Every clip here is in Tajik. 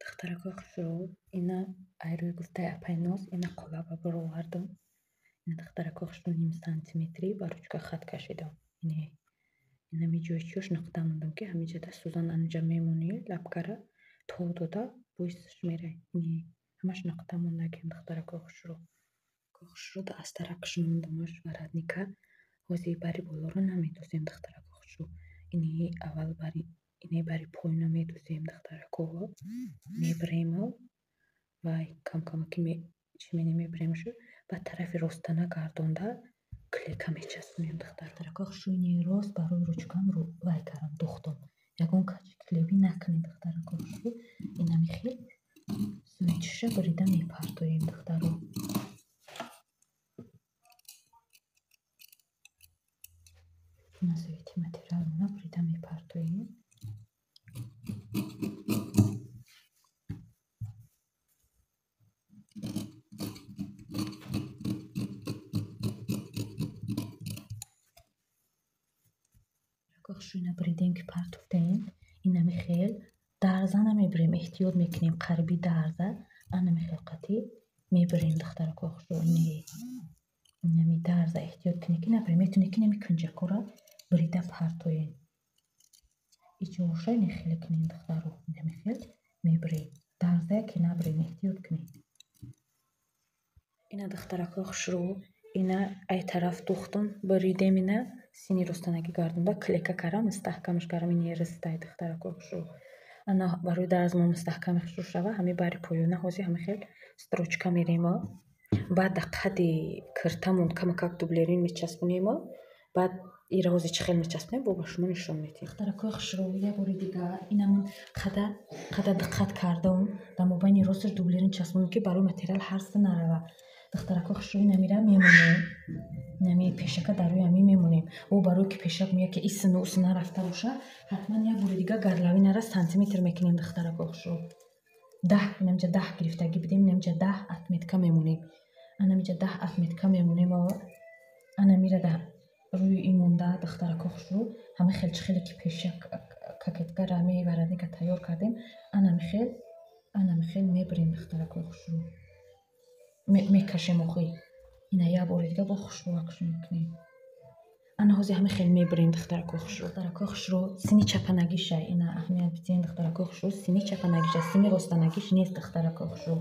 Духтаракои хушрӯ, ина айрӯи гуфтаи апайноз, ина қолаба баровардам. Ина, духтаракои хушрӯ, ним сантиметрӣ ба ручка хат кашидам. Инами ҷои чиёш нуқта мондам, ки ҳамиҷада сӯзан анҷа мемонӣ, лапкара тов дода бӯйсаш мерай. Ҳамаш нуқта мондагиам, духтаракои хушрӯ. Хушрӯ, да астаракш мондамаш воротника. Ҳозир бари болоро намедӯзем, духтаракои хушрӯ. Ини аввал бари ине бари поёна медӯзем, духтарако, мебирему вай камкамаки чӣ менем, мебиремшу, баъд тарафи ростана гардонда клейка мечаспонем, духтарако хушрӯ. Ини рост барои ручкам вай кардам, духтам. Ягон каҷи клебӣ накунед, духтарако хушрӯ. Инами хел сӯи бурида мепартоем, духтаро. Ина зоити материалмона бурида мепартоем. Хушрӯ, буридем, ки партофтаем, инами хел дарза намебирем, эҳтиёт мекунем, қариби дарза анами хел қатӣ мебирем, духтаракои хушрӯ. Инами дарза эҳтиёт кунед, ки набирем. Метавонед, ки инами кунҷакҳоро бурида партоем. Иҷоша ини хеле кунем, духтаро, инами хел мебирем. Дарзая ки набирем, эҳтиёт кунед. Ина, духтаракои хушрӯ, ина ай тараф духтум, буридем, ина сини ростанагӣ гардонда клейка кардам, мустаҳкамаш кардам. Ини ристай, духтаракои хушрӯ. Ана барои дарзмо мустаҳками хушрӯ шава, ҳами бари поёна ҳозир ҳами хел строчка меремо. Баъд дар қади киртамон камакак дублерин мечаспонемо. Баъд ира ҳозир чӣ хел мечаспонем, бо ба шумо нишон медиҳем. Духтаракои хушрӯ, як бори дигар инамон қада қада диққат кардам, дар мобайни росташ дублерин часпонем, ки барои материал ҳарса нарава. Духтаракои хушрӯ, инамира мемонем, инами пешака дар рӯи ҳамин мемонем. О, барое ки пешак меяд, ки исину усу нарафта боша, ҳатман як бори дигар горловинара сантиметр мекунем, духтаракои хушрӯ. 10, инамиҷа 10 гирифтагӣ бидем, инамиҷа 10 отметка мемонем. Анамиҷа 10 отметка мемонем. Анамира дар рӯи ин монда, духтаракои хушрӯ, ҳама хел чӣ хеле ки пешак кокеткара, ҳами воротника тайёр кардем, анами хел мебирем, духтаракои хушрӯ. Мекашем охи. Ина як бори дига бо хушрӯакш мекунем. Ана ҳозир ҳами хел мебирем, духтаракои хушрӯ. Духтаракои хушрӯ, сини чапанагиша, ина аҳамият бидиҳем, духтаракои хушрӯ, сини чапанагиша, сини ростанагиш нест, духтаракои хушрӯ.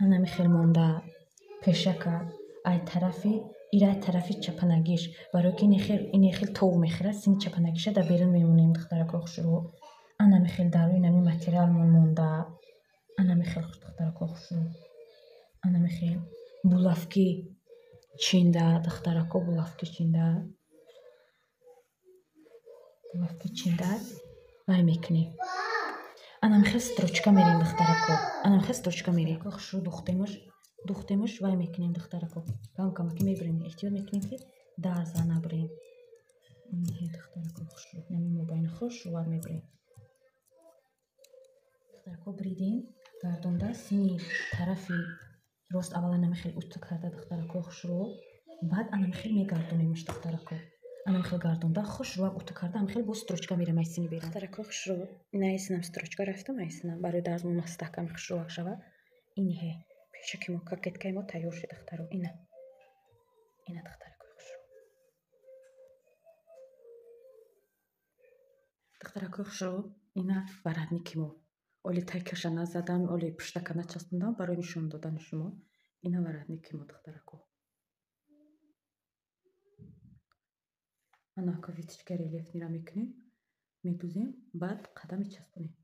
Анами хел монда пешака ай тарафи ира ай тарафи чапанагиш, барое ки ини хел тов мехӯрад, сини чапанагиша дар берун мемонем, духтаракои хушрӯ. Анами хел дар рӯи инами материалмон монда. Анами хел, духтаракои хушрӯ. Анами хел булавки чинда, духтарако, булавки чинда. Булавки чинда вай мекунем. Анами хел строчка мерем, духтарако. Анами хел строчка мерем. Хушрӯ, духтемаш, духтемаш, вай мекунем, духтарако. Кам камаки мебирем, эҳтиёт мекунем, ки дарза набирем. Духтарако хушрӯ, инами мобайни хушрӯвар мебирем. Духтарако, бридем, гардонда сини тарафи рост аввал анами хел уту карда, духтаракои хушрӯ, баъд анами хел мегардонемаш, духтарако. Анами хел гардонда хушрӯак уту карда, ами хел боз строчка мерем ай сини берам. Духтаракои хушрӯ, ина айсинам строчка рафтам, айсинам барои дарзмо мустаҳками хушрӯак шава. Иниҳе пешаки мо, кокеткаи мо тайёр шуд, духтаро. Ина. Ина, духтаракои хушрӯ. Духтаракои хушрӯ, ина воротники мо. Оли тайкаша назадам, оли пуштака начаспондам барои нишон додани шумо. Ина воротники мо, духтарако. Ана ка виточка рельефнира мекунем, медузем, баъд қадам мечаспонем.